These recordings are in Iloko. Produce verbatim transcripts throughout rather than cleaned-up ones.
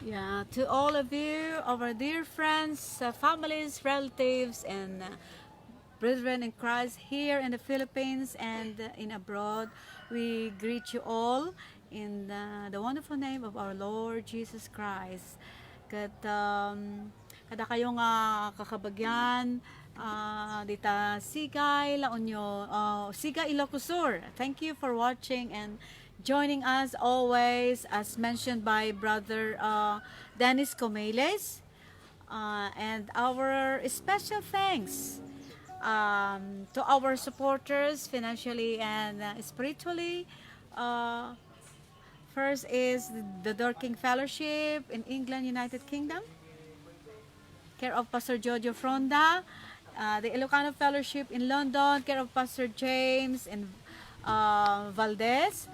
Yeah, to all of you, our dear friends, uh, families, relatives, and uh, brethren in Christ here in the Philippines and uh, in abroad, we greet you all in uh, the wonderful name of our Lord Jesus Christ. Ket um, kada kayo nga kakabagyan, uh, dita Sigay, La Union, uh, Sigay, Ilocos Sur. Thank you for watching and joining us always, as mentioned by Brother uh, Dennis Comeles. Uh, and our special thanks um, to our supporters financially and uh, spiritually. Uh, first is the Dorking Fellowship in England, United Kingdom, care of Pastor Jojo Fronda. Uh, the Ilocano Fellowship in London, care of Pastor James and uh, Valdez.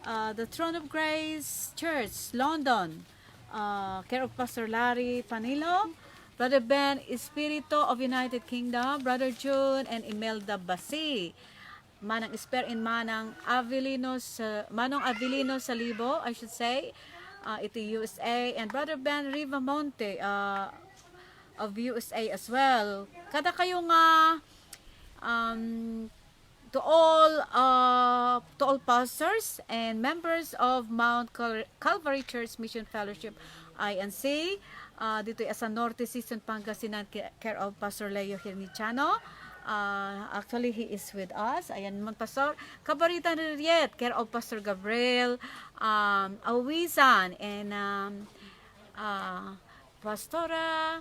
Uh, the Throne of Grace Church, London, uh, care of Pastor Larry Panilo. Brother Ben Espirito of United Kingdom, Brother June and Imelda Basi. Manang Esper and Manang Avelino sa, Manong Avelino Salibo, I should say, uh, iti U S A, and Brother Ben Rivamonte, uh, of U S A as well. Kada kayo nga, um, to all, uh, to all pastors and members of Mount Cal- Calvary Church Mission Fellowship, I N C, uh, ditoy Asa Norte, Sison, Pangasinan, ca- care of Pastor Leo Hirniciano. Uh, actually, he is with us. Ayan man, Pastor. Kabarita Riet, care of Pastor Gabriel um, Awisan, and um, uh, Pastora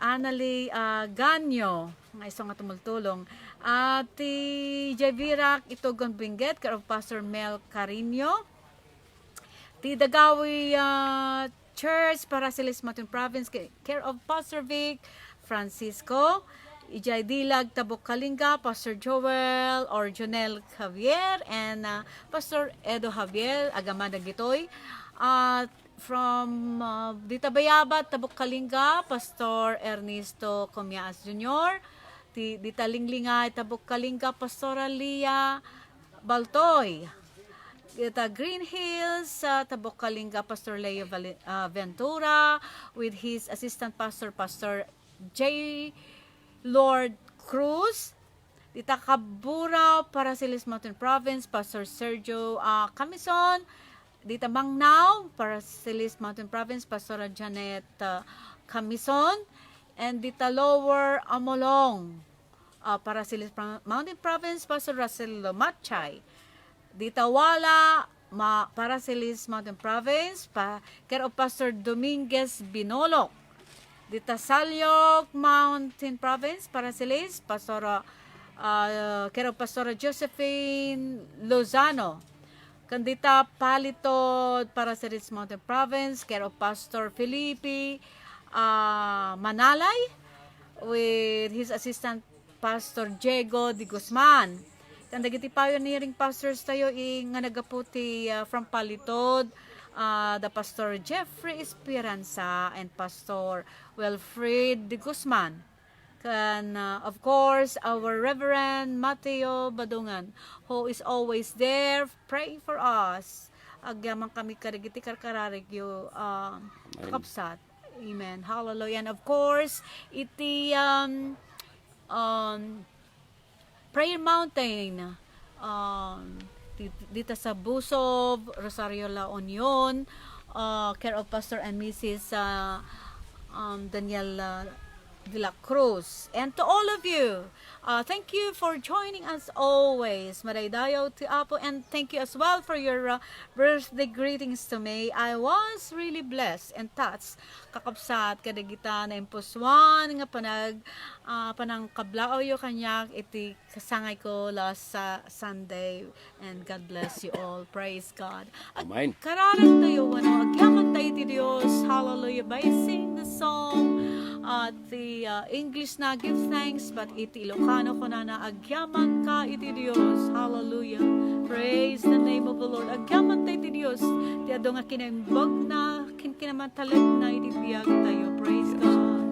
Annalie uh, Ganyo, nga isu nga tumultulong. At ti Javirak Itogon Benguet, care of Pastor Mel Carino. Ti Dagawi uh, Church, Paracelis Mountain Province, ca- care of Pastor Vic Francisco. Ijay Dilag, Tabuk, Kalinga, Pastor Joel or Jonel Javier and uh, Pastor Edo Javier, agaman dagitoy. At from uh, dita Bayabat, Tabuk, Kalinga, Pastor Ernesto Comiaas Junior. Ti, dita Linglingay, Tabuk, Kalinga, Pastora Lia Baltoy. Dita Green Hills, uh, Tabuk, Kalinga, Pastor Leo Vali- uh, Ventura with his assistant pastor, Pastor J. Lord Cruz. Dita Cabura, Paracelis Mountain Province, Pastor Sergio uh, Camison. Dita Mangnao, Paracelis Mountain Province, Pastora Janet uh, Camison. And dita Lower Amolong, uh, Paracelis Pro- Mountain Province, Pastor Russell Lomachay. Dita Wala, ma, Paracelis Mountain Province, pa, care of Pastor Dominguez Binolok. Dita Saliog Mountain Province, Paracelis, Pastora, uh, care of Pastora Josephine Lozano. Ken dita Palitod, Paracelis Mountain Province, care of Pastor Felipe uh, Manalay with his assistant Pastor Diego de Guzman. Ken dagiti pioneering pastors tayo i, nga naggapu ti uh, from Palitod, uh, da Pastor Jeffrey Esperanza and Pastor Wilfred de Guzman. Ken, uh, of course, our Reverend Mateo Badungan, who is always there praying for us. Agyaman kami kadagiti karkararagyo, uh, kakabsat. Amen. Hallelujah. And of course, iti um, um, Prayer Mountain, um, di- dita sa Busob, Rosario, La Union, uh, care of Pastor and Missus uh, um, Daniel uh, de la Cruz. And to all of you, uh, thank you for joining us always. Madaydayaw ti Apo, and thank you as well for your uh, birthday greetings to me. I was really blessed and touched, kakabsat, kadagita naimpusuan nga panag, ah, panangkablaawyo kaniak iti kasangayko last sa Sunday. And God bless you all. Praise God. Ag- Amen. Kararag tayo, ano, agyaman tayo ti Dios. Hallelujah. By sing the song, ah, ti, ah, English na, "Give thanks," but iti Ilocano, kunana, "Agyaman ka iti Dios." Hallelujah. Praise the name of the Lord. Agyaman tayo ti Dios. Ti adu nga kinaimbag na, kin-, kinamantalek na iti biag tayo. Praise God.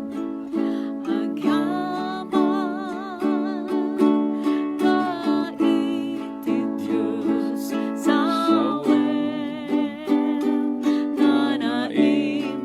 Agyaman ka iti Dios, sawen nga naim-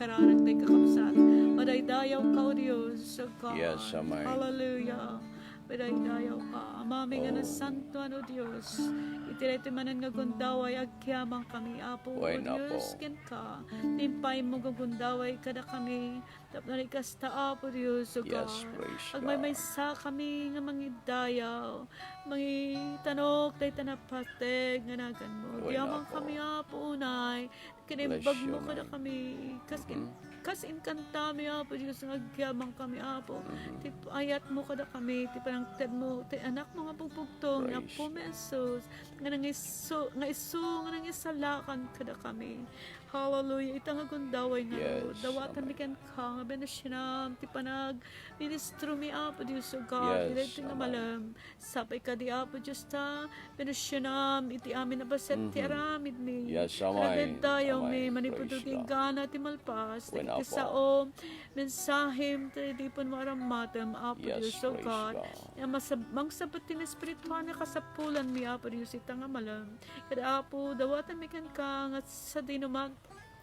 Kararag ti kakabsat. Madaydayaw ka, O Dios, O God. Yes, Amay. Hallelujah. Madaydayaw ka. Amami nga Oh. nasantoan, O Dios. Iti daytoy manen nga gundaway, agyamankami, Apo, Wen, O Dios, Apo. kenka. Ti impaaymo nga gundaway kadakami. Tapno ni kasta, Apo Dios, O Yes, God. praise God. Agmaymaysa kami nga mangidayaw. Mangitanok dayta napateg nga naganmo. Wen, Agyamankami, Apo. Apo, unay. Kinimbagmo Bless you, kadakami. Kas in-, Mhm. kas inkantami, Apo Dios, nga agyamankami, Apo. Mhm. Ti ayatmo kadakami, ti panangtedmo, ti anakmo nga bugtong, Praise. Apo Jesus, nga nangisu-, nga isu, nga nangisalakan kadakami. Hallelujah. Ita nga gundaway nga Yes, Lord. Dawatan amen. mi kenka, nga bendisionam, ti panag-, ministro mi, Apo Dios, O God. Yes, Iti nga amen. malam. Sapay kadi, Apo Dios ta, bendisionam iti amin a bassit ti Mhm. aramidmi. Yes, Amay. Agdaydayaw Amay. mi, manipud Praise ti God. inggana ti malpas, Wen, dagiti Apo. sao, mensahim, ti dipenmo a rammatem, Apo Yes, Dios, O praise God. God. Ya masab-, mangsabet ti naespirituan nga kasapulanmi, Apo Dios, ita nga malam. Kada Apo, dawatanmi kenka nga sadino mag-,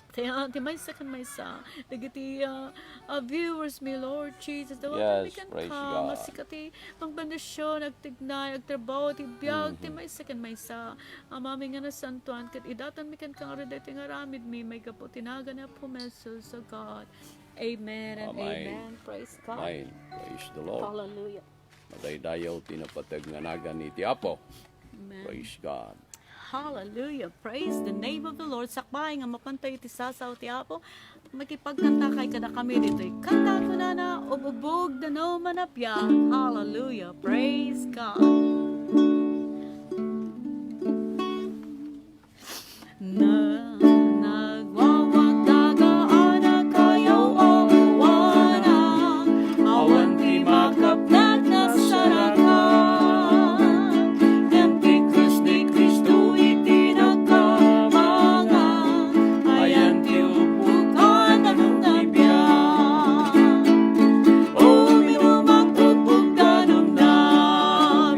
Ti, ah, ti maysa ken maysa. Dagiti, ah, ah, viewers mi, Lord Jesus, dawatanmi Yes, kenka praise nga God. sika ti mangbendision, agtignay, agtrabaho, ti biag, ti Mhm. maysa ken maysa. Amami nga nasantoan, ket idatanmi kenka nga daytoy nga aramidmi, maigapu ti nagan ni Apo Jesus, O God. Amen and Amen. amen. Praise God. Amen. Praise the Lord. Hallelujah. Madaydayaw ti napateg nga nagan iti Apo. Amen. Praise God. Hallelujah. Praise the name of the Lord. Sakbay nga mapantayo iti sasao ti Apo. Makipagkantakay kadakami ditoy kanta kunana, "Ububog, danum a nabiag." Hallelujah. Praise God. Na, nagwawagdaga a nakayaw a buwana, awan ti makapnag nasarakan. Ngem ti krus ni Cristo iti nakamangan, ayan ti ubbog a danum a biag. Uminum a ubbog danum a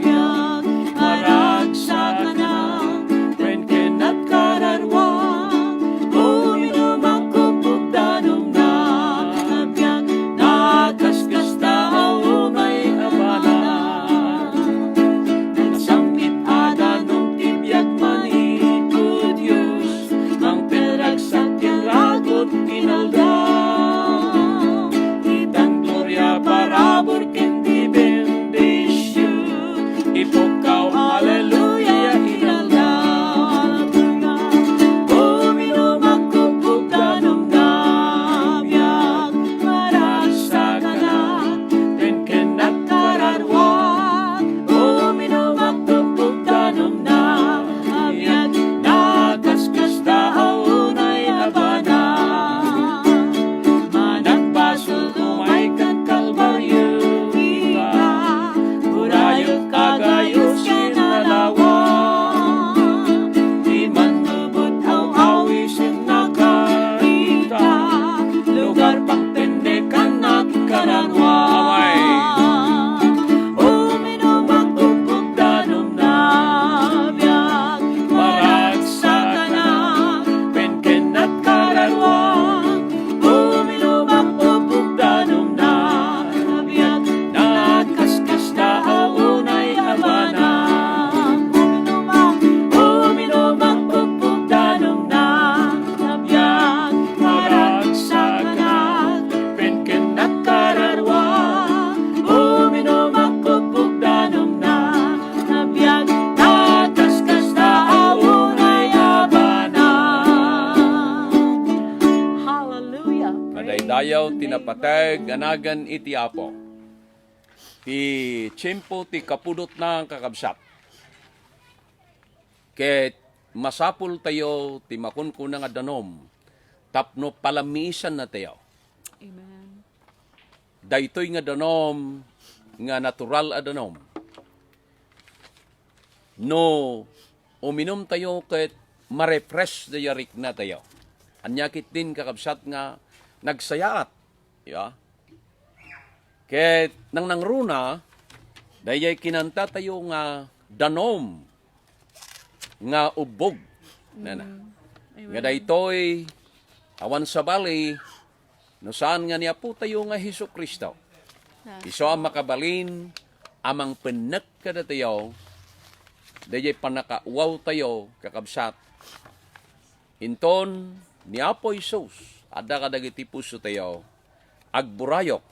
biag, maragsakanak, wen ken nagkararua. Uminum a ubbog danum a biag, nakaskasta a unay a banag. Nagsammit a danum ti biag manipud Dios, mangperragsak ti ragut ti inaldaw. Itan gloria, parabur ken ti bendision. Ipukkaw, haleluya, inaldaw. Uminum a ubbog danum a biag, maragsakanak, ken ken nagkararua. Uminum a ubbog danum a biag, nakaskasta a unay a banag. Managbasol umay ken Kalbario ita, burayot a gayo sinalawa. Di manlubot aw-awisen nakaita, lugar pangpennekan nagkararua. Amay. Uminum a ubbog danum a biag, maragsakanak, ken ken nagkararua. Uminum a ubbog danum a biag, nakaskasta a unay a banag. Uminum a, uminum a ubbog danum a biag, maragsakanak, ken ken nagkararua. Uminum a ubbog danum a biag, nakaskasta a unay a banag. Hallelujah. Madaydayaw ti napateg a nagan iti Apo. Ti tiempo ti kapudotna, kakabsat. Ket masapultayo ti makunkuna nga danum tapno palammiisannatayo. Amen. Daytoy nga danum nga natural a danum. No uminumtayo ket ma-refresh dayta riknatayo. Ania ketdin, kakabsat, nga nagsayaat? Di ba? Ket nangnangruna, daydiay kinantatayo nga danum nga ubbog. Nana. Mm. Amen. Nga daytoy, awan sabali, no saan nga ni Apotayo nga Jesu-Cristo. Isu a makabalin a mangpennek kadatayo, daydiay pannakaawtayo, kakabsat. Inton ni Apo Jesus, adda kadagiti pusotayo, agburayok,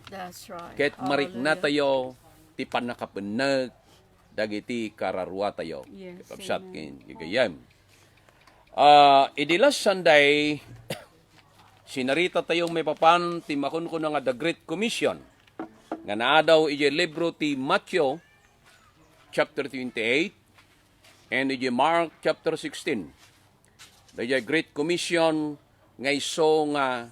That's right. Ket Hallelujah. Mariknatayo ti pannakapennek dagiti kararuatayo. Yes, kakabsat amen. Ken gagayyem. Ah, idi last Sunday, sinaritatayo maipapan ti makunkuna nga The Great Commission nga naadaw idiay libro ti Matthew, chapter twenty-eight, and idiay Mark, chapter sixteen. Daydiay Great Commission nga isu nga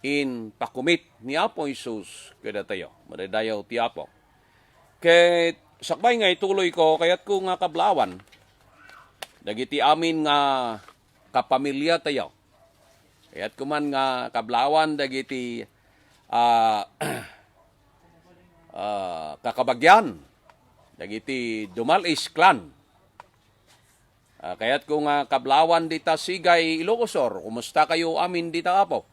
impakumit ni Apo Jesus kadatayo. Madaydayaw ti Apo. Ket sakbay nga ituloyko, kayatko nga kablawan dagiti amin nga kapamiliatayo. Kayatko man nga kablawan dagiti, ah, ah, kakabagian dagiti Dumal-is clan. Ah, kayatko nga kablawan dita Sigay, Ilocos Sur. Kumustakayo amin dita, Apo?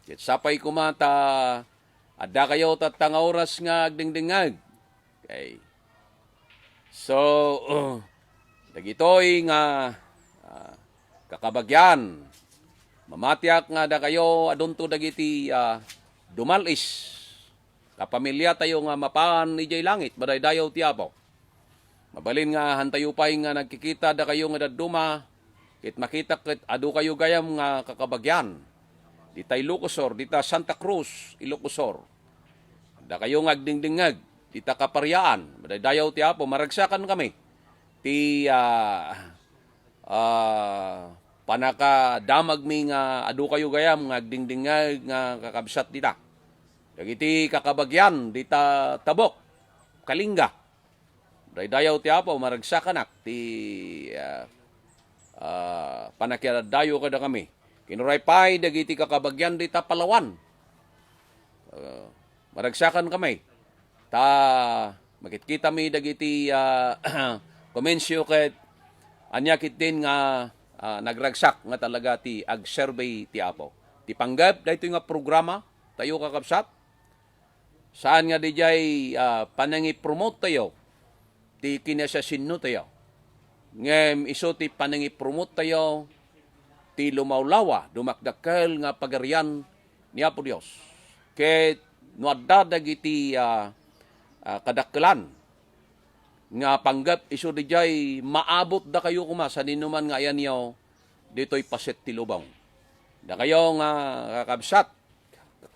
Ket sapay koma ta addakayo tatta nga oras nga agdengdengngeg. Okay. So, uh, dagitoy nga, ah, kakabagian, mamatiak nga dakayo adunto dagiti, ah, Dumal-is. Kapamiliatayo nga mapan idiay langit, madaydayaw ti Apo. Mabalin nga hantayo pay nga nagkikita dakayo nga dadduma, ket makitak ket adu kayo gayam nga kakabagian. Dita Ilocos Sur, dita Santa Cruz, Ilocos Sur. Dakayo nga agdingdingngeg, dita Kapariaan, madaydayaw ti Apo, maragsakan kami. Ti, ah, ah, pannakadamagmi nga adu kayo gayam nga agdingdingngeg nga kakabsat dita. Dagiti kakabagian dita Tabuk, Kalinga. Daydayaw ti Apo, maragsakanak ti, ah, ah, panakiaddayo kadakami. Ken uray pay dagiti kakabagian dita Palawan. Ah, maragsakan kami. Ta makitkitami dagiti, ah, komensyo ket ania ketdin nga, ah, nagragsak nga talaga ti agserbi ti Apo. Ti panggep daytoy nga programa tayo, kakabsat, saan nga didiay, ah, panangipromote tayo ti kinasiasinotayo. Ngem isu ti panangipromote tayo ti lumawlawa, dumakdakkel nga pagarian ni Apo Dios. Ket no adda dagiti, ah, ah, kadakkelan nga panggep, isu didiay maabot dakayo koma sadinoman nga ayanyo ditoy paset ti lubong. Dakayo nga kakabsat,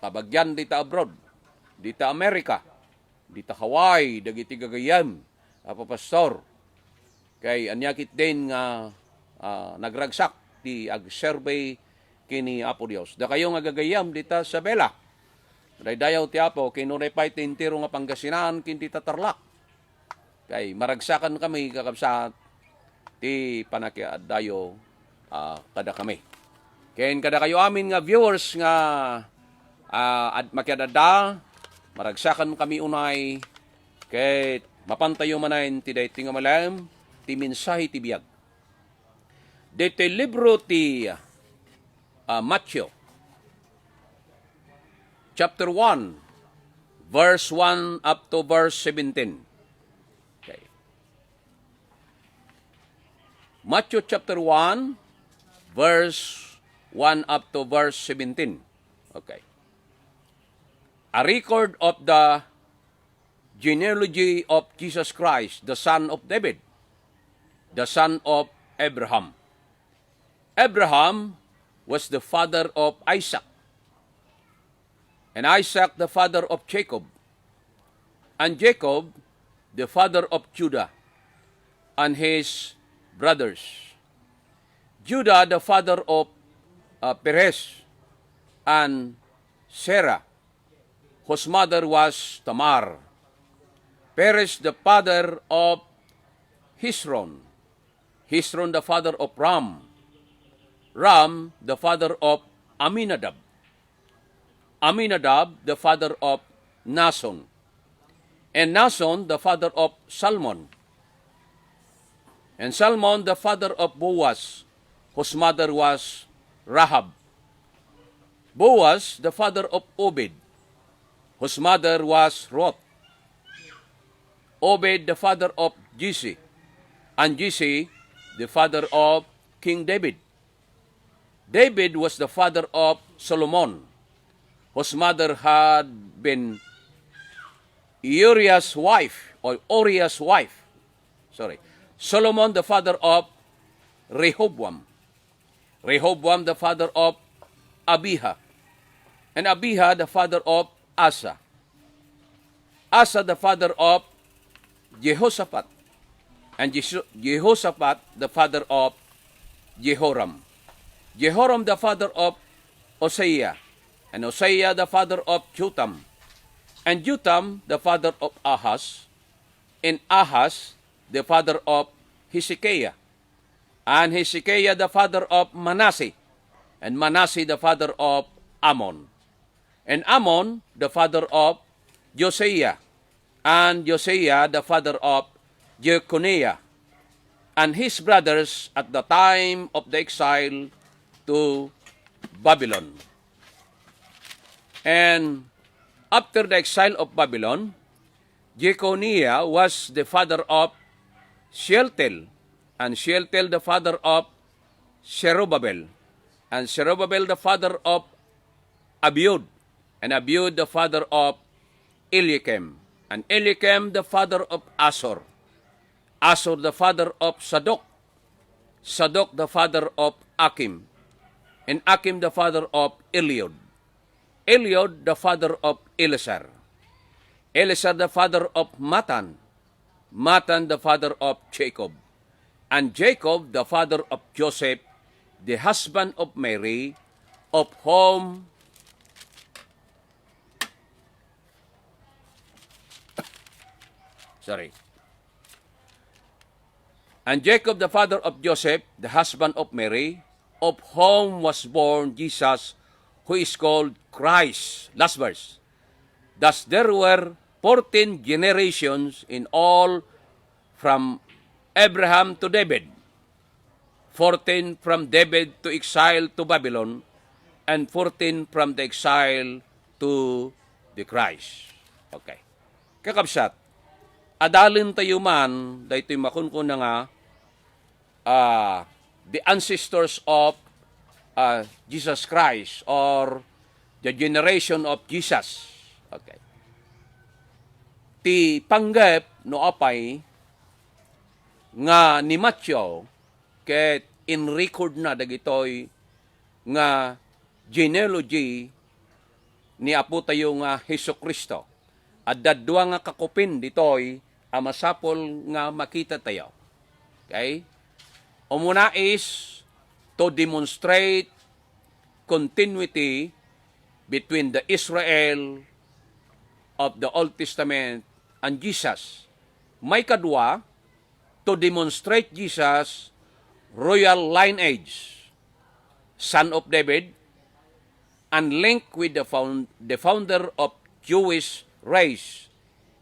kabagian dita abroad, dita America, dita Hawaii, dagiti gagayyem, Apo Pastor. Kay ania ketdin nga, ah, nagragsak ti agserbi ken ni Apo Dios. Dakayo nga gagayyem dita Isabela. Daydayaw ti Apo, ken uray pay ti entero nga Pangasinan, ken dita Tarlac. Kay maragsakan kami, kakabsat, ti panakiaddayo, ah, kadakami. Ken kadakayo amin nga viewers nga, ah, ad-, makiadadda, maragsakan kami unay, ket mapantayo manen ti daytoy nga malem, ti mensahe ti biag. Ditoy libro ti, ah, Matthew, chapter one, verse one up to verse seventeen. Okay. Matthew chapter one, verse one up to verse seventeen. Okay. A record of the genealogy of Jesus Christ, the son of David, the son of Abraham. Abraham was the father of Isaac, and Isaac the father of Jacob, and Jacob the father of Judah and his brothers. Judah the father of, uh, Perez and Sarah, whose mother was Tamar. Perez the father of Hezron. Hezron the father of Ram. Ram the father of Aminadab. Aminadab the father of Nason. And Nason the father of Salmon. And Salmon the father of Boaz, whose mother was Rahab. Boaz, the father of Obed, whose mother was Ruth. Obed, the father of Jesse, and Jesse, the father of King David. David was the father of Solomon, whose mother had been Uriah's wife, or Uriah's wife. Sorry. Solomon, the father of Rehoboam. Rehoboam, the father of Abijah. And Abijah, the father of Asa. Asa, the father of Jehoshaphat. And Jesu-, Jehoshaphat, the father of Jehoram. Jehoram, the father of Uzziah. And Uzziah, the father of Jotham. And Jotham, the father of Ahaz. And Ahaz, the father of Hezekiah. And Hezekiah, the father of Manasseh. And Manasseh, the father of Amon. And Amon, the father of Josiah. And Josiah, the father of Jeconiah. And his brothers at the time of the exile to Babylon. And after the exile of Babylon, Jeconiah was the father of Shealtiel, and Shealtiel the father of Zerubbabel, and Zerubbabel the father of Abiud, and Abiud the father of Eliakim, and Eliakim the father of Azor, Azor the father of Zadok, Zadok the father of Achim, and Achim the father of Eliud, Eliud the father of Eleazar, Eleazar the father of Matthan, Matthan the father of Jacob, and Jacob the father of Joseph, the husband of Mary, of whom, sorry. And Jacob, the father of Joseph, the husband of Mary, of whom was born Jesus, who is called Christ. Last verse. Thus there were fourteen generations in all, from Abraham to David, fourteen from David to exile to Babylon, and fourteen from the exile to the Christ. Okay. Kakabsat, adalentayo man daytoy makunkuna nga, ah, the ancestors of, ah, Jesus Christ, or the generation of Jesus. Okay. Ti panggep no apay nga ni Matthew ket in-record na dagitoy nga genealogy ni Apotayo nga Jesu-Cristo. Adda dua nga kakupin ditoy a masapul nga makitatayo. Okay? Umuna is to demonstrate continuity between the Israel of the Old Testament and Jesus. Maikadua, to demonstrate Jesus' royal lineage, son of David, and link with the found-, the founder of Jewish race,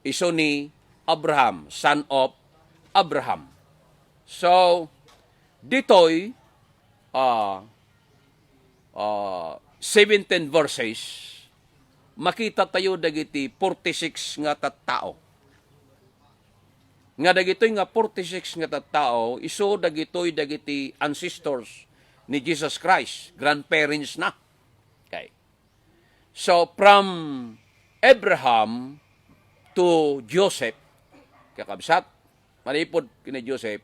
isu ni Abraham, son of Abraham. So, ditoy, ah, ah, seventeen verses, makitatayo dagiti forty-six nga tattao. Nga dagitoy nga forty-six nga tattao, isu dagitoy dagiti ancestors ni Jesus Christ, grandparents na. Okay. So, from Abraham to Joseph, kakabsat, manipud ken ni Joseph,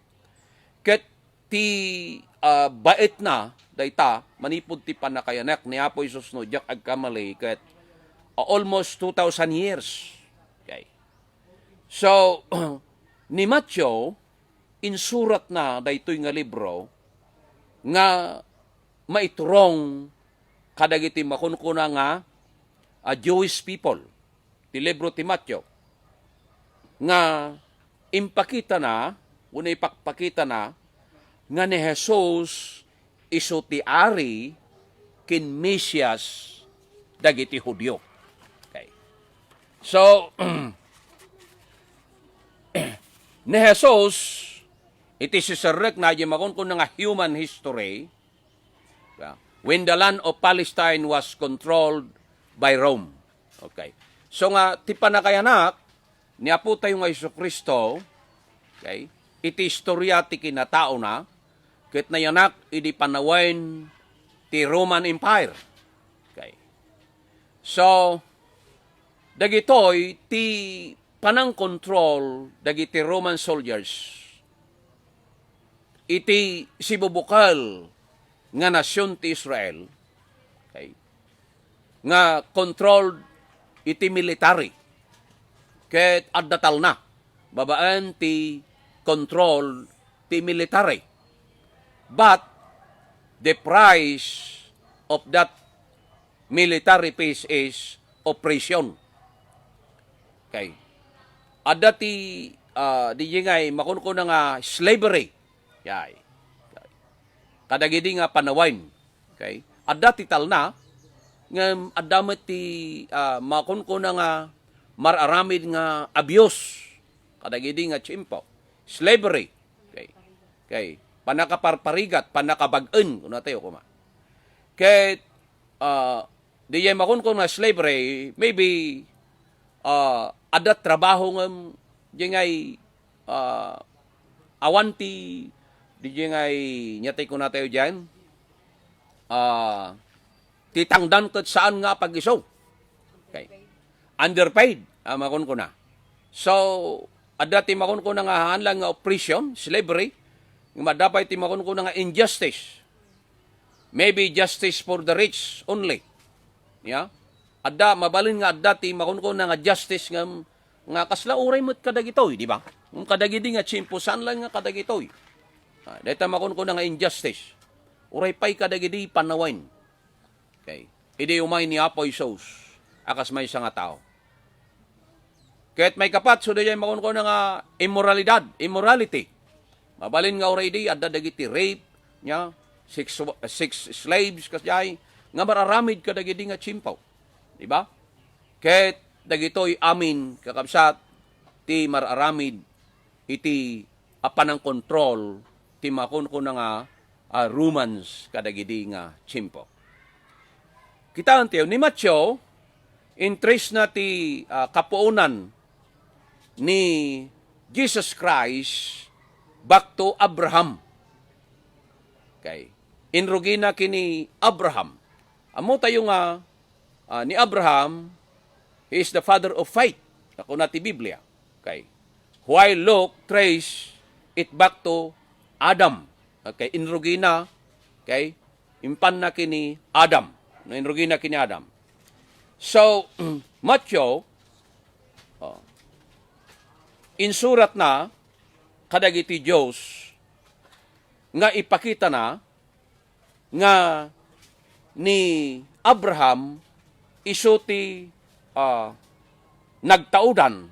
ket ti, ah, baetna dayta manipud ti pannakayanak ni Apo Jesus no diak agkamali, ket, ah, almost two thousand years. Okay. So, ni Matthew, insuratna daytoy nga libro nga maiturong kadagiti makunkuna nga, ah, Jewish people, ti libro ti Matthew, nga impakitana wenno ipakpakitana nga ni Jesus isu ti Ari ken Mesias dagiti Judio. Okay. So, ni Jesus, iti siserrekna, iti makunkuna nga human history, ah, when the land of Palestine was controlled by Rome. Okay. So nga, ti pannakayanak ni Apotayo nga Jesu-Cristo, okay, iti istorya ti kinataona, ket nayanak idi panawen ti Roman Empire. Okay. So, dagitoy ti panangkontrol dagiti Roman soldiers iti sibubukel nga nasion ti Israel, okay, nga controlled iti military. Ket adda talna babaen ti control ti military. But the price of that military peace is oppression. Okay. Adda ti, ah, di ngay makunkuna nga slavery. Yay. Kadagidi nga panawen. Okay. Adda ti talna, ngem adda met ti, ah, makunkuna nga mararamid nga abuse. Kadagidi nga tiempo. Slavery. Okay. Okay. Pannakaparparigat, pannakabag-en, kunatayo koma. Ket, ah, di jay makunkuna nga slavery, maybe, ah, adda trabaho ngem, di ngay, ah, awan ti, di jay ngay, ania ti kunatayo diay, ah, ti tangdan ket saan nga apag-isu. Okay. Underpaid, ah, makunkuna. So, adda ti makunkuna nga haan lang nga oppression, slavery, ngem adda pay ti makunkuna nga injustice. Maybe justice for the rich only. Ya? Adda, mabalin nga adda ti makunkuna nga justice nga, nga kasla uray met kadagitoy, di ba? Ngem kadagidi nga tiempo, saan lang nga kadagitoy. Ah, dayta makunkuna nga injustice. Uray pay kadagidi panawen. Okay. Idi umay ni Apo Jesus a kas maysa nga tao. Ket maikapatso, daydiay makunkuna nga immoralidad, immorality. Mabalin nga uray idi, adda dagiti rape, nia, sex, sex slaves, kasdiay, nga mararamid kadagidi nga tiempo. Di ba? Ket dagitoy amin, kakabsat, ti mararamid iti a panangkontrol ti makunkuna nga, ah, Romans kadagidi nga tiempo. Kitaentayo, ni Mateo, intrace na ti, ah, kapuonan ni Jesus Christ back to Abraham. Okay. Inrugina kini Abraham. Ammotayo nga, ah, ni Abraham, he is the father of faith. Kuna ti Biblia. Okay. While Luke trace it back to Adam. Okay, inrugina, okay, impanna kini Adam. No, inrugina kini Adam. So, Mateo, oh, insuratna kadagiti Dios nga ipakitana nga ni Abraham isu ti, ah, nagtaudan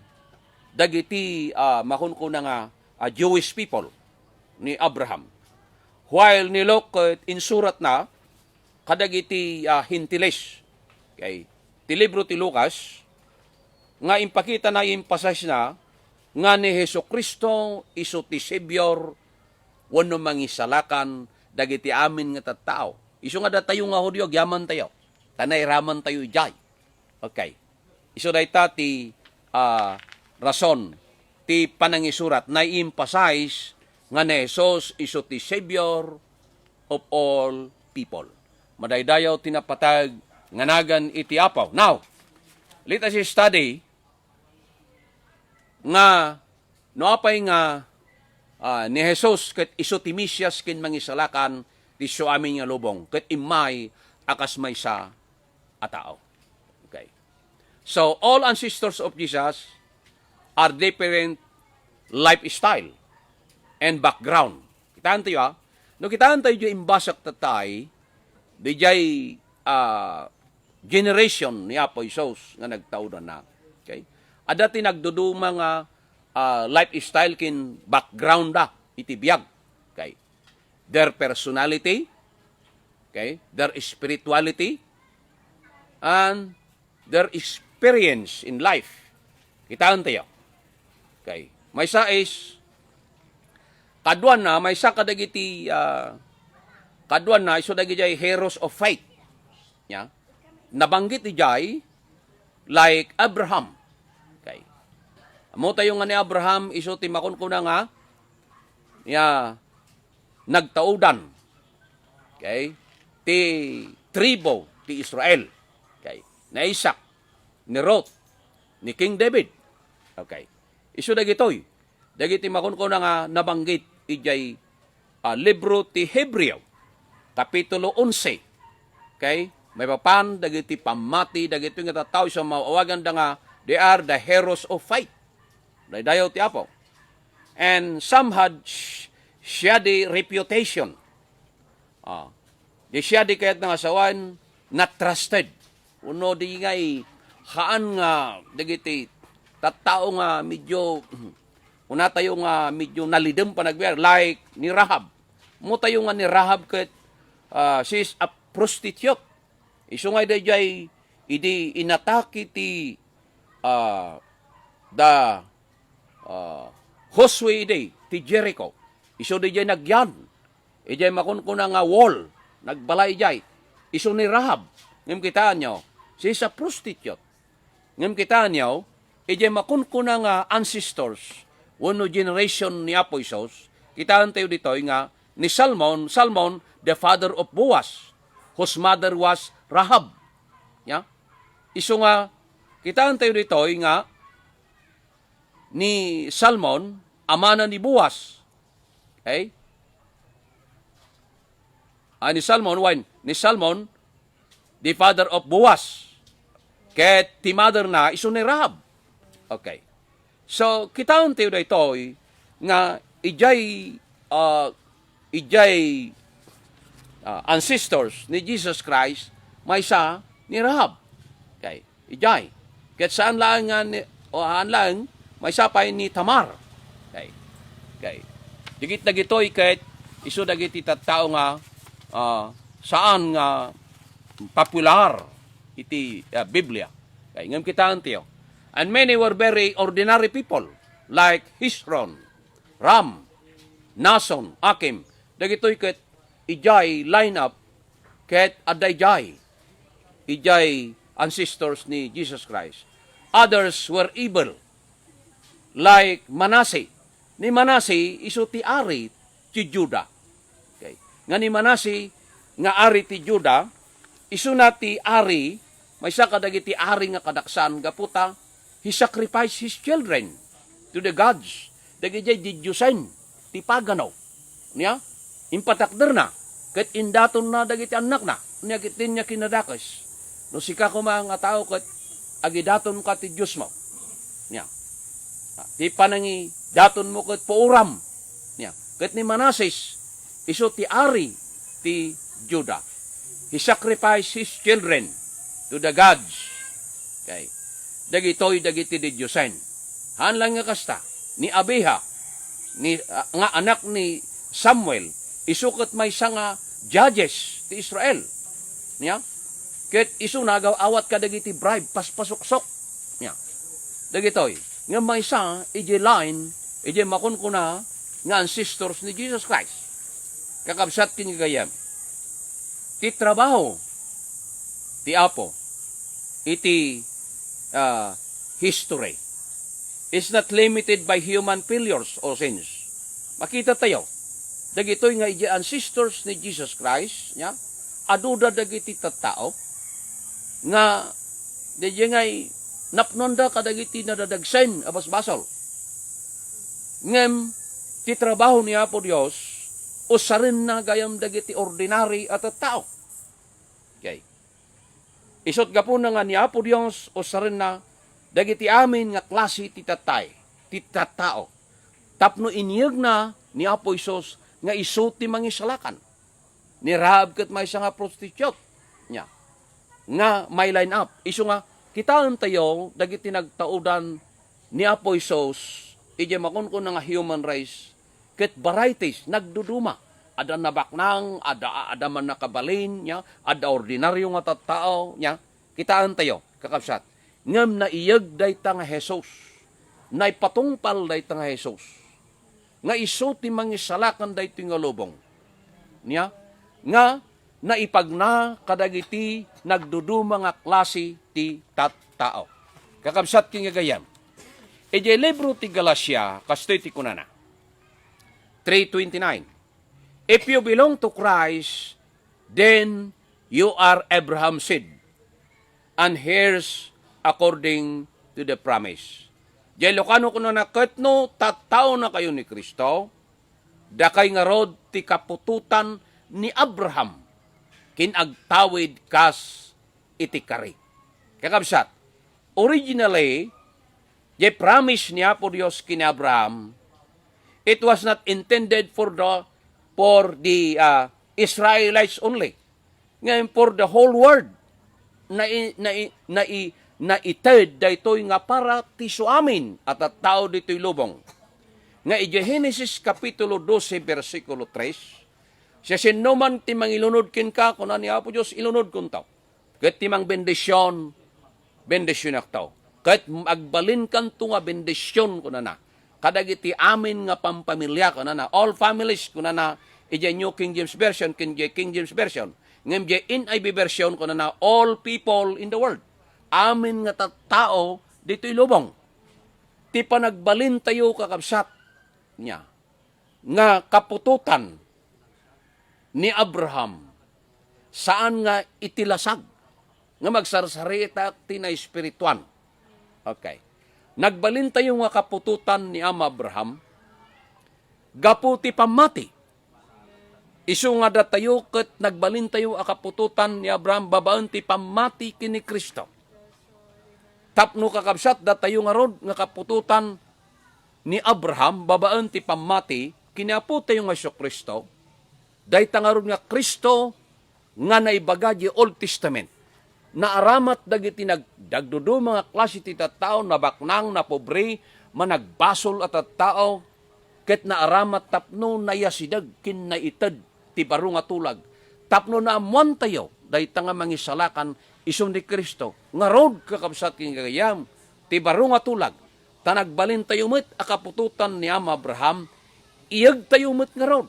dagiti, ah, makunkuna nga, ah, Jewish people ni Abraham. While ni Luke, eh, insuratna kadagiti, ah, Gentiles. Okay. Ti libro ti Lucas, nga impakitana, i-emphasize na nga ni Jesu-Cristo isu ti Savior wenno Mangisalakan dagiti amin nga tattao. Isu nga datayo nga Judio, agyamantayo. Ta nairamantayo idiay. Okay. Isu dayta ti, ah, rason ti panangisurat, nai-emphasize nga ni Jesus isu ti Savior of all people. Madaydayaw ti napateg nga nagan iti Apo. Now, let us study nga no apay nga, ah, ni Jesus ket isu ti Mesias ken Mangisalakan ti isu amin nga lubong, ket immay a kas maysa a tao. Okay. So, all ancestors of Jesus are different lifestyle and background. Kitaentayo, ah. No, kitaentayo diay imbasakta tay, diay, ah, generation ni Apo Jesus nga nagtaudanna. Okay? Adda ti nagduduma nga, ah, lifestyle ken background da iti biag. Okay? Their personality, okay? Their spirituality, and their experience in life. Kitaentayo. Okay. Maysa is, kaduana, maysa kadagiti, ah, Kaduana, isu dagidiay heroes of faith. Ya. Nabanggit idiay, like Abraham. Okay. Ammotayo nga ni Abraham, isu ti makunkuna nga, ya, nagtaudan. Okay? Ti tribo ti Israel. Okay? Ni Isaac, ni Ruth, ni King David. Okay. Isu dagitoy. Dagiti makunkuna nga nabanggit idiay, ah, libro ti Hebreo, Kapitulo onse. Okay? Maipapan dagiti pammati, dagitoy nga tattao, isu nga maaw-awaganda nga they are the heroes of faith. Daydayaw ti Apo. And some had sh-, shoddy reputation. Ah, di shoddy kayatna nga sawen, not trusted. Wenno di ngay, haan nga dagiti tattao nga medyo, kunatayo nga medyo nalidem panagbiag, like ni Rahab. Ammotayo nga ni Rahab ket, ah, she is a prostitute. Isu nga daydiay idi inatake ti, ah, da, ah, Josue idi ti Jericho. Isu daydiay nagyan. Idiay makunkuna nga wall, nagbalay idiay. Isu ni Rahab. Ngem kitaenyo, she is a prostitute. Ngem kitaenyo, idiay makunkuna nga ancestors wenno generation ni Apo Jesus, kitaentayo ditoy nga ni Salmon, Salmon, the father of Boaz, whose mother was Rahab. Ya? Isu nga, kitaentayo ditoy nga ni Salmon, amana ni Boaz. Okay? Ah, ni Salmon, wen, ni Salmon, the father of Boaz. Ket ti mother na, isu ni Rahab. Okay. So, kitaentayo daytoy nga idiay, ah, idiay, ah, ancestors ni Jesus Christ, maysa ni Rahab. Okay. Idiay. Ket saan laeng nga ni, o haan laeng, maysa pay ni Tamar. Okay. Okay. Dagit-, dagitoy ket isu dagiti tattao nga, ah, saan nga popular iti, ah, Biblia. Okay. Ngem kitaentayo. And many were very ordinary people, like Hezron, Ram, Nason, Akim. Dagitoy ket idiay lineup ket adda idiay, idiay ancestors ni Jesus Christ. Others were evil, like Manasseh. Ni Manasseh, isu ti ari ti Juda. Okay. Nga ni Manasseh nga ari ti Juda, isuna ti ari, maysa kadagiti ari nga kadaksan gapu ta he sacrificed his children to the gods. Dagidiay didiosen ti pagano. Nia, impatakderna, ket indatonna dagiti annakna. Nia, ket dinna kinadakes. No sika koma nga tao, ket agidatonka ti diosmo. Nia, ti panangidatonmo ket puoram. Nia, ket ni Manases, isu ti ari ti Juda. He sacrificed his children to the gods. Okay. Dagitoy dagiti didiosen. Haan lang nga kasta, ni Abiha, ni, ah, nga anak ni Samuel, isu ket maysa nga judges ti Israel. Nia? Ket isu nagaw-awat kadagiti bribe, paspasuksok. Nia? Dagitoy. Ngem maysa, idiay line, idiay makunkuna nga ancestors ni Jesus Christ. Kakabsat ken gagayyem, ti trabaho ti Apo iti, ah, history is not limited by human failures or sins. Makita tayo, dagitoy nga idiay ancestors ni Jesus Christ, nia, aduda dagiti tattao nga daydiay ngay napnoanda kadagiti nadadagsen a basbasol. Ngem ti trabaho ni Apo Dios, usarenna gayam dagiti ordinary a tattao. Okay. Isut' gapuna nga ni Apo Dios, usarenna dagiti amin nga klase ti tattay, ti tattao. Tapno iniyegna ni Apo Jesus nga isu ti mangisalakan. Ni Rahab ket maysa nga prostitute. Nia, nga may line up. Isu nga, kitaentayo dagiti nagtaudan ni Apo Jesus idiay makunkuna nga human race ket varieties, nagduduma. Adda nabaknang, adda, adda mannakabalin, nia, adda ordinaryo nga tattao, nia. Kitaentayo, kakabsat. Ngem naiyeg dayta nga Jesus. Naipatungpal dayta nga Jesus nga isu ti mangisalakan daytoy nga lubong. Nia, nga naipagna kadagiti nagduduma nga klase ti tattao. Kakabsat ken gagayyem, idiay libro ti Galatia, kastoy ti kunana, three twenty-nine, "If you belong to Christ, then you are Abraham's seed and heirs according to the promise." Diay Lucano kunana, "Ket no tattaonakayo ni Cristo, dakay ngarud ti kaputotan ni Abraham ken agtawid kas iti kari." Kakabsat, originally, diay promise ni Apo Dios ken ni Abraham, it was not intended for the, for the, ah, Israelites only. Ngem for the whole world, nai-, nai-, nai-, naited daytoy nga para ti suamin a tattao ditoy lubong. Nga idiay Genesis Kapitulo dose, bersikulo tres, "Siasinoman ti mangilunod kenka," kuna ni Apo Dios, "ilunodkonto. Ket ti mangbendision, bendisionakto. Ket agbalinkanto nga bendision," kunana, "kadagiti amin nga pampamilya," kunana, "all families," kunana, idiay New King James Version ken idiay King James Version. Ngem idiay N I V version, kunana, "all people in the world." Amin nga tattao ditoy lubong. Ti panagbalintayo, kakabsat, niya, nga kaputotan ni Abraham, saan nga iti lasag nga magsarsarita ti naespirituan. Okay. Nagbalintayo nga kaputotan ni Ama Abraham gapu ti pammati. Isu nga datayo ket nagbalintayo a kaputotan ni Abraham babaen ti pammati ken ni Cristo. Tapno, kakabsat, datayo ngarud nga kaputotan ni Abraham babaen ti pammati ken ni Apotayo nga Jesu-Cristo, dayta ngarud nga Cristo nga naibaga di Old Testament. Naaramat dagiti nag-, nagduduma nga klase ti tattao, nabaknang, napobre, managbasol a tattao, ket naaramat tapno nayasideg ken naited ti baro nga tulag, tapno naammoantayo dayta nga mangisalakan isu ni Cristo. Ngarud, kakabsat ken gagayyem, ti baro nga tulag, ta nagbalintayo met a kaputotan ni Ama Abraham, iyegtayo met ngarud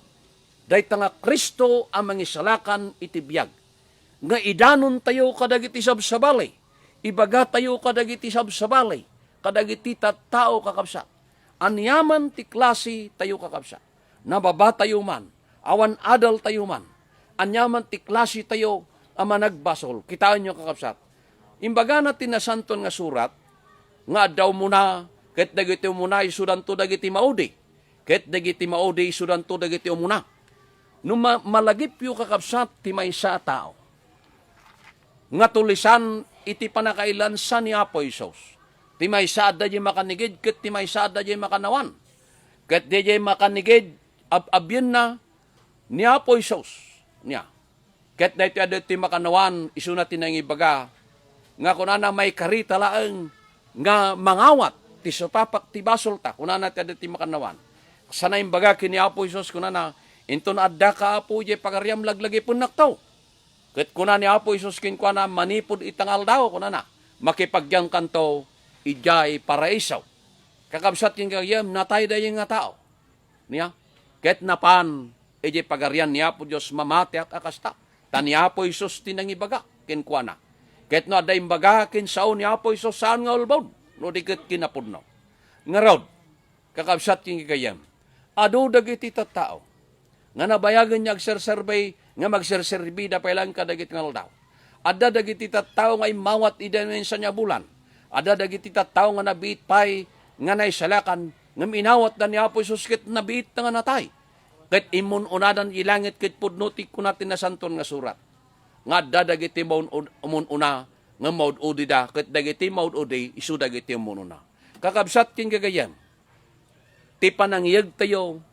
dayta nga Cristo a mangisalakan iti biag, nga idanontayo kadagiti sabsabali, ibagatayo kadagiti sabsabali, kadagiti tattao, kakabsat. Aniaman ti klase tayo, kakabsat, nababatayo man, awan adaltayo man, aniaman ti klase tayo a managbasol, kitaenyo, kakabsat. Imbagana ti Nasantoan nga Surat, nga adda umuna, ket dagiti umuna isudanto dagiti maudi, ket dagiti maudi isudanto dagiti umuna. No ma-, malagipyo, kakabsat, ti maysa a tao nga tulisan iti pannakailansa ni Apo Jesus. Ti maysa adda diay makanigid ket ti maysa adda diay makanawan. Ket diay makanigid, ab-abienna ni Apo Jesus. Nia. Ket daytoy adda ti makanawan, isuna ti nangibaga, nga kunana, "Maikarita laeng nga mangawat ti supapak ti basolta," kunana ti adda ti makanawan. Sa naimbaga ken ni Apo Jesus, kunana, "Inton addaka, Apo, idiay pagariam, laglagipennakto." Ket kuna ni Apo Jesus kenkuana, "Manipud ita nga aldaw," kunana, "makipagyankanto idiay paraiso." Kakabsat ken gagayyem, natay daydiay nga tao. Nia? Ket napan idiay Pagarian ni Apo Dios, mamatiak a kasta. Ta ni Apo Jesus ti nangibaga kenkuana. Ket no adda imbaga ken sao ni Apo Jesus, saan nga ulbod, no di ket kinapudno. Ngarud, kakabsat ken gagayyem, adu dagiti tattao nga nabayagen nga agserserbi, nga magserserbida pay laeng kadagiti nga aldaw. Adda dagiti tattao nga immawat idi maysa nga bulan. Adda dagiti tattao nga nabiit pay nga naisalakan, ngem inawatda ni Apo Jesus ket nabiitda nga natay. Ket immun-unadan iti langit ket pudno ti kuna ti Nasantoan nga Surat, nga adda dagiti maun-, umun-una nga maud-udida, ket dagiti maud-udi isu dagiti ummun-una. Kakabsat ken gagayyem, ti panangiyegtayo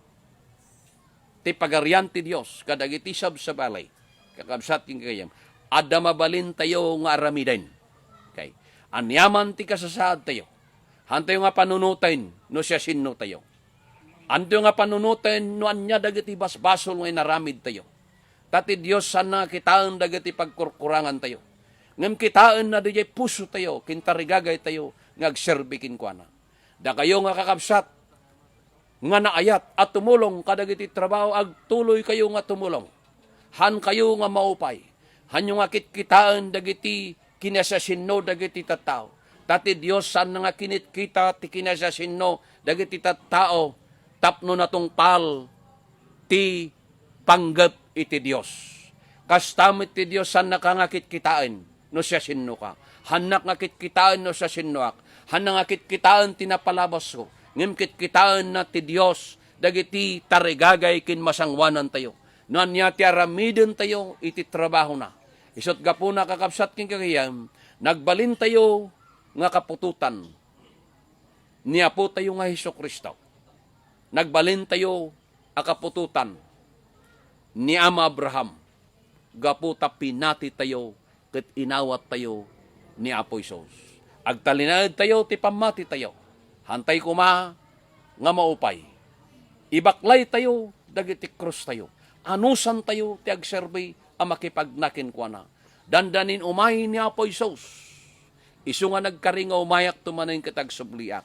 ti Pagarian ti Dios kadagiti sabsabali. Kakabsat ken gagayyem, adda mabalintayo nga aramiden. Okay. Aniaman ti kasasaadtayo, hantayo nga panunoten no siasinotayo. Hantayo nga panunoten no ania dagiti basbasol nga inaramidtayo. Ta ti Dios saanna nga kitaen dagiti pagkurkurangantayo, ngem kitaenna diay pusotayo ken tarigagaytayo nga agserbi kenkuana. Dakayo nga kakabsat nga naayat a tumulong kadagiti trabaho, agtuloykayo nga tumulong. Hankayo nga maupay. Hanyo nga kitkitaen dagiti kinasiasinno dagiti tattao. Ta ti Dios saanna nga kinitkita ti kinasiasinno dagiti tattao tapno natungpal ti panggep iti Dios. Kasta met ti Dios, saannaka nga kitkitaen no siasinnoka. Hannak nga kitkitaen no siasinnoak. Hanna nga kitkitaen ti napalabasko. Ngem kitkitaenna ti Dios dagiti tarigagay ken masangoanantayo. No ania ti aramidentayo iti trabahona. Isut' gapuna, kakabsat ken gagayyem, nagbalintayo nga kaputotan ni Apotayo nga Jesu-Cristo. Nagbalintayo a kaputotan ni Ama Abraham gapu ta pinatitayo ket inawattayo ni Apo Jesus. Agtalinaedtayo ti pammatitayo. Hantay koma nga maupay. Ibaklaytayo dagiti krustayo. Anusantayo ti agserbi a makipagna kenkuana. Dandanin umay ni Apo Jesus. Isu nga nagkari nga umayakto manen ket agsubliak.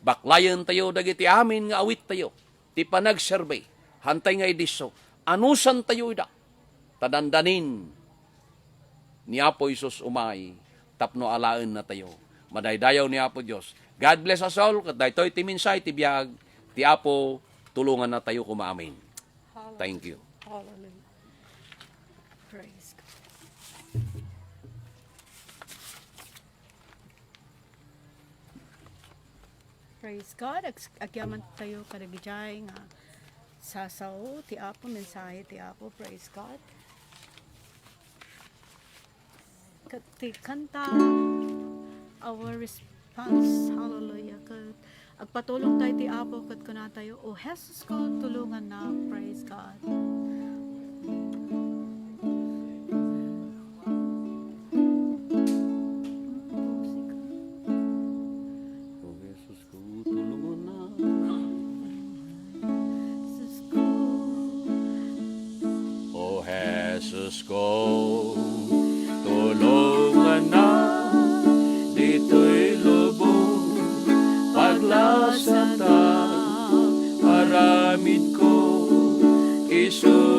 Baklayentayo dagiti amin nga awittayo ti panagserbi. Hantay nga idisso, anusantayo ida. Ta dandanin ni Apo Jesus umay tapno alaennatayo. Madaydayaw ni Apo Dios. God bless us all. Ket daytoy ti mensahe ti biag ti Apo, tulongannatayo koma. Amen. Hallelujah. Thank you. Hallelujah. Praise God. Praise God. Ag-, agyamantayo kadagijay nga sasao ti Apo, mensahe ti Apo. Praise God. Ket ti kanta, our response, hallelujah. Ket agpatulong tayo ti Apo ket kunatayo, "O Jesus ko, tulongannak." Praise God. O Jesus ko, tulongannak. Jesus ko. O Jesus ko, tulongannak ditoy lubong. Paglasatak, aramidko, isu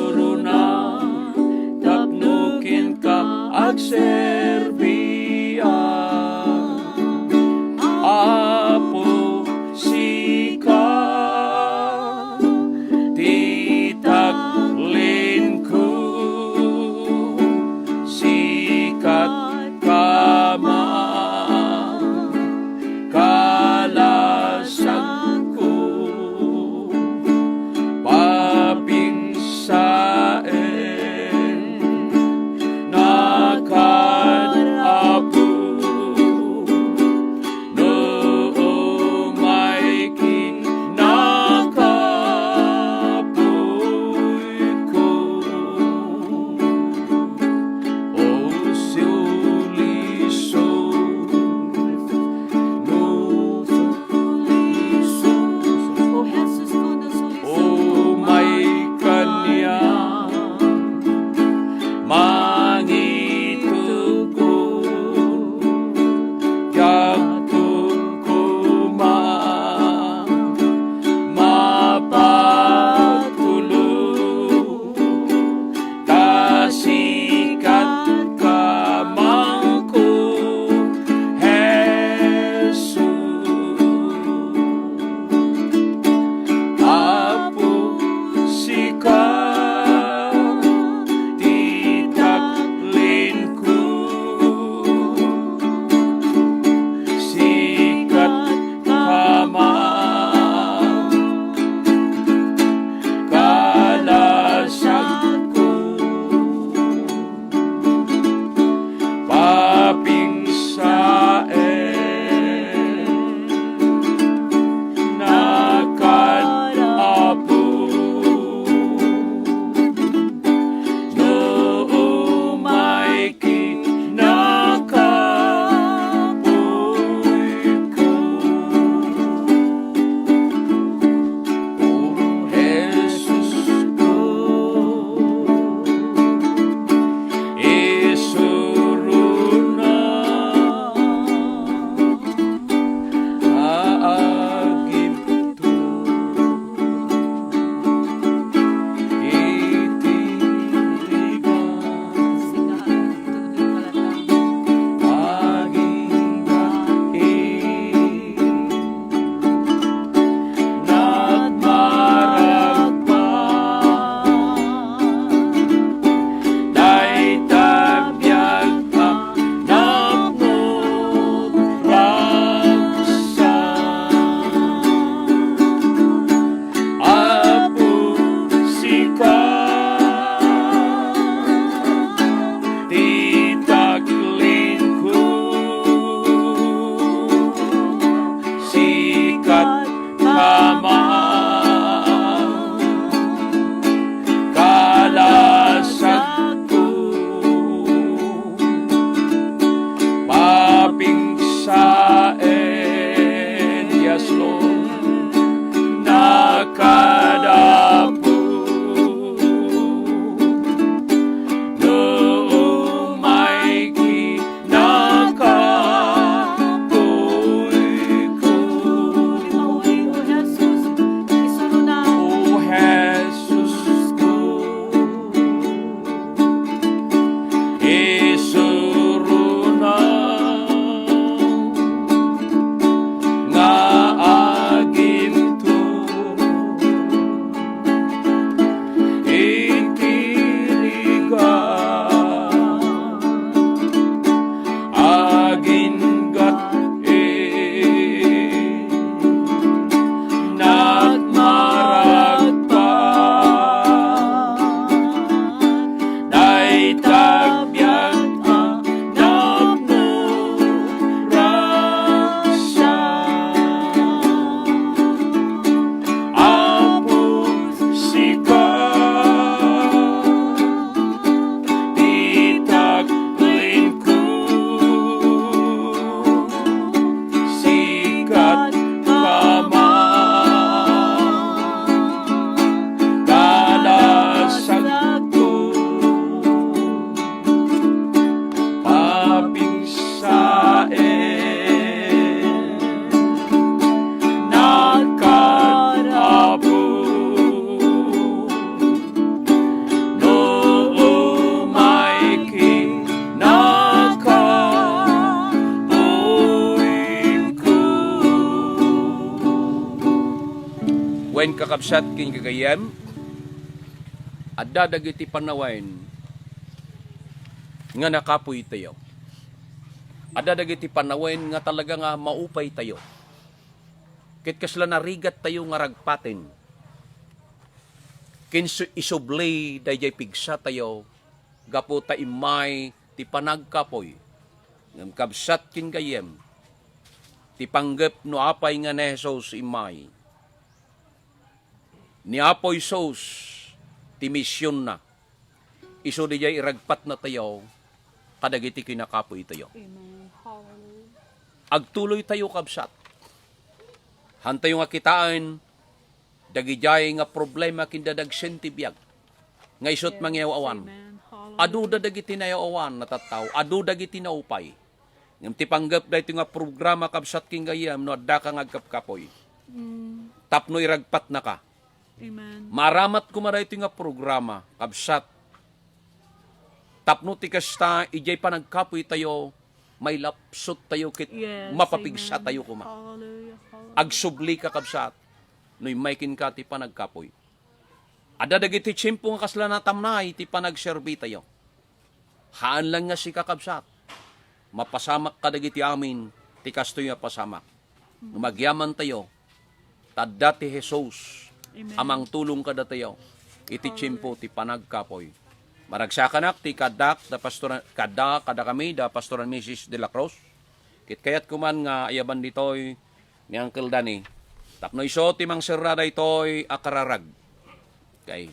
Kakabsat ken gagayyem, adda dagiti panawen nga nakapuy tayo. Adda dagiti panawen nga talaga nga maupay tayo. Ket kasla narigat tayo nga ragpaten. Ken su-, isubli dayjay pigsa tayo gapu ta immay ti panagkapuy. Ngem kabsat ken gayyem, ti panggep no apay nga ni Jesus immay. Ni Apo Jesus ti misionna. Isu dayjay iragpatna tayo kadagiti kinakapuy tayo. Amen. Hallelujah. Agtuloy tayo, kabsat. Hantayo nga kitaen, dagidiay nga problema ken dadagsen ti biag nga isut' Yes. mangiyaw-awan. Amen. Hallelujah. Adu da dagiti nayaw-awan a tattao, adu dagiti naupay. Ngem ti panggep daytoy nga programa, kabsat ken gayyem, no addaka nga agkapkapuy. Mm. Tapno iragpatnaka. Amen. Maaramat koma daytoy nga programa, kabsat. Tapno ti kasta, idiay panagkapuy tayo, mailapsot tayo ket Yes, mapapigsa amen. tayo koma. Hallelujah, hallelujah. Agsubli ka, kabsat, no immay kenka ti panagkapuy. Adda dagiti tiempo nga kasla natamnay ti panagserbi tayo. Haan lang nga sika, kabsat. Mapasamak kadagiti amin ti kastoy nga pasamak. Ngem agyaman tayo, ta adda ti Jesus Amen. a mangtulong kadatayo iti Hallelujah. tiempo ti panagkapuy. Maragsakanak ti kaaddak da pastor, kaadda, kadakami da Pastor and Missus De La Cruz. Ket kayat ko man nga ayaban ditoy ni Uncle Danny. Tapno isu ti mangserra daytoy a kararag. Okay.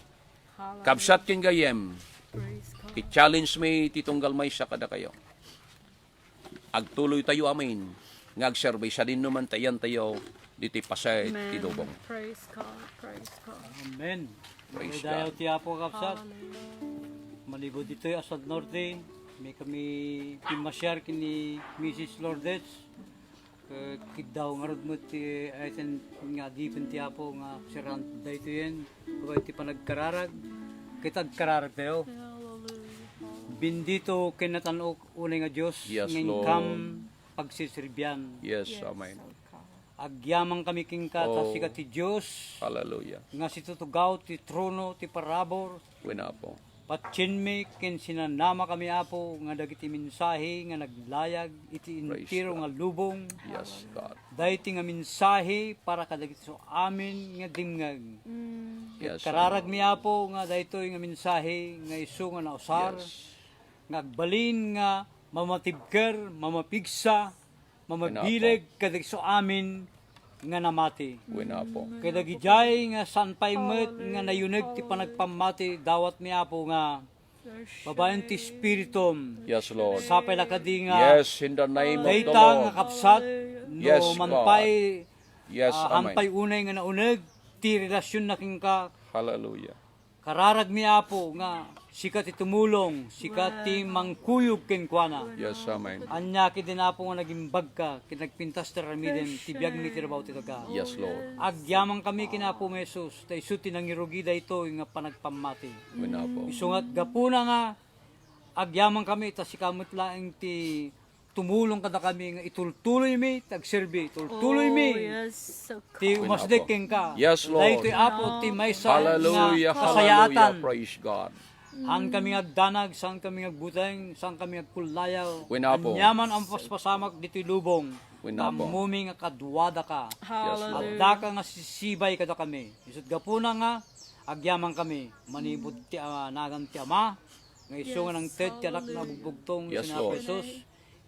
Hallelujah. Kabsat ken gayyem, Praise God. i-challenge mi ti tunggal maysa kadakayo. Agtuloy tayo amin nga agserbi sadino man ta iyan tayo ditoy paset ti Amen. lubong. Praise God. Praise God. Amen. Praise Dayaw God. ti Apo, kabsat. Hallelujah. Manipud ditoy Asad Norte, may kami pimmasiar ken ni Missus Lourdes. Ket kiddaw ngarud met ti ayten nga adipen ti Apo nga serraan daytoyen, babaen ti panagkararag, ket agkararag tayo. Hallelujah. Bendito ken natan-ok unay nga Dios, Yes, nga inkam Lord. pagsiserbian. Yes, Yes, amen. oh God. Agyaman kami kenka, ta Oh. sika ti Dios Hallelujah. nga situtugaw ti trono ti parabur. Wen Apo. Patienmi ken sinanama kami, Apo, nga dagiti mensahe nga naglayag iti Praise entero God. nga lubong. Yes, God. Daytoy nga mensahe para kadagiti su amin nga dimngeg. Mm. Ket Yes, kararagmi, Lord. Apo, nga daytoy nga mensahe nga isu nga nausar, Yes. nga agbalin nga mamatibker, mamapigsa, mamabileg Wen Apo. kadagiti su amin nga namati. Wen Apo. Kadagidiay nga saan pay met nga nayuneg ti panagpammati, dawatmi, Apo, nga babaen ti Espiritum. Yes, Lord. Sapay la kadi nga Yes, in the name of the dayta nga Lord. kabsat, no Yes, man God. pay, Yes, ah, han amen. pay unay nga nauneg ti relasionna kenka. Hallelujah. Kararagmi, Apo, nga sika ti tumulong, sika ti mangkuyog kenkuana. Yes, amen. Ania ketdin, Apo, nga nagimbagka ken nagpintas ti aramiden ti biagmi ti rabaw ti daga. Yes, Lord. Agyaman kami ken Apo Jesus, ta isu ti nangirugi daytoy nga panagpammati. Wen Apo. Isu ngat gapuna nga agyaman kami, ta sika met laeng ti tumulong kadakami nga itultuloymi ti agserbi, itultuloymi Oh, yes, so ti Wen umasdek Apo. kenka. Yes, Lord. Daytoy, Apo, ti maysa Hallelujah, nga hallelujah. kasayaatan. Praise God. Haan kami nga agdanag, saan kami nga agbuteng, saan kami nga agkullayaw. Wen Apo. Aniaman a mapaspasamak ditoy lubong, Wen Apo. ammomi nga kaduadaka. Yes, Lord. Hallelujah. Addaka nga sisibay kadakami. Isut' gapuna nga agyaman kami, manipud ti, ah, nagan ti Ama, nga isu nga Yes, nangted ti Anak nga hallelujah. bugbugtong, Yes, ken ni Apo Lord. Jesus.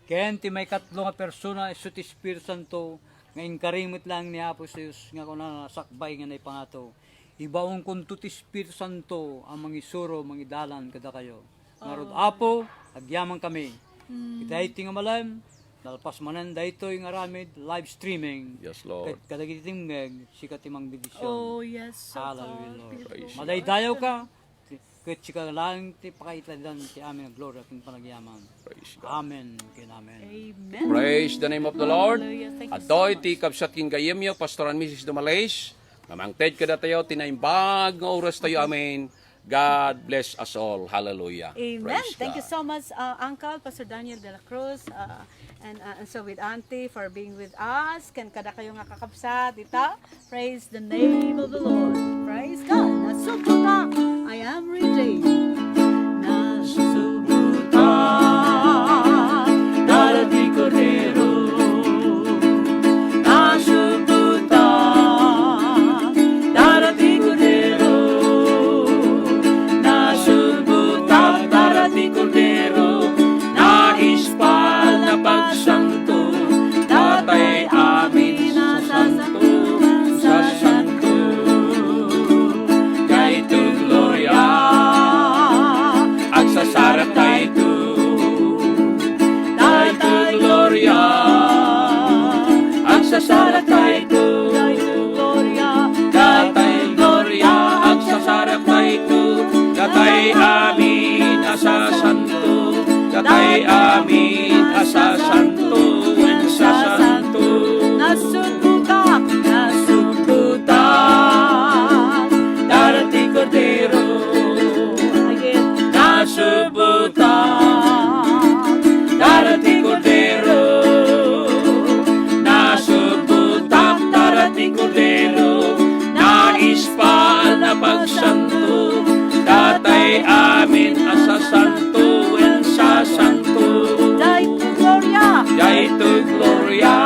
Ken ti maikatlo nga persona, isu ti Espiritu Santo, nga inkari met laeng ni Apo Jesus nga kunana sakbay nga naipangato, "Ibaonkonto ti Espiritu Santo a mangisuro, mangidalan kadakayo." Ngarud, Oh. Apo, agyaman kami. Mm. Iti daytoy nga malem, nalpas manen daytoy nga aramid, live streaming. Yes, Lord. Ket kadagiti dimngeg, sika ti mangbendision. Oh, yes, oh Hallelujah, God. Lord. Beautiful Praise God. Madaydayaw ka, Ket sika laeng ti pakaitladan ti amin a gloria ken panagyaman. Praise God. Amen ken amen. Amen. Praise the name of the Lord. Hallelujah. Thank you so Adtoy ti much. kabsat ken gayyemyo, Pastor and Missus Dumalis, nga mangted kadatayo ti naimbag nga oras tayo. Amen. God bless us all. Hallelujah. Amen. Praise Thank you God. so much, uh, Uncle Pastor Daniel de la Cruz, uh, And uh, also with Auntie for being with us. Ken kadakayo nga kakabsat, ita. Praise the name of the Lord. Praise God. Nasubota. I am redeemed. Nasubota. Dara ti Kordero. Nasubota. Dara ti Kordero. Nasubota. Dara ti Kordero. Naispal na pagsanto. Datay amin a sasanto. Sasanto. Daytoy gloria. Agsasarak daytoy. Daytoy gloria. Agsasarak daytoy. Datay gloria, agsasarak daytoy, datay amin a sasanto, datay amin a sasanto, wen sasanto. Nasubota, nasubota, dara ti Kordero. Again. Nasubota, dara ti Kordero. Nasubota, dara ti Kordero. Naispal na pagsanto. Datay amin a sasanto, wen sasanto. Daytoy gloria. Daytoy gloria.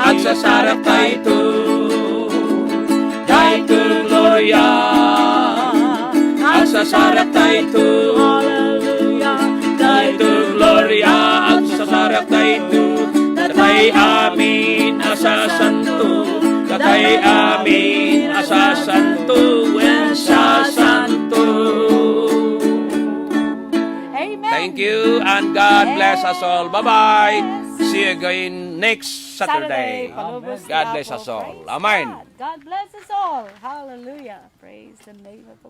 Agsasarak daytoy. Daytoy gloria. Agsasarak daytoy. Hallelujah. Daytoy gloria. Agsasarak daytoy. Datay amin a sasanto. Datay amin a sasanto. Wen sasanto. Amen. Thank you and God bless us all. Bye-bye. Yes. See you again next Saturday. Saturday, palubos God bless us all. Praise God. Amen. God bless us all. Hallelujah. Praise the name of the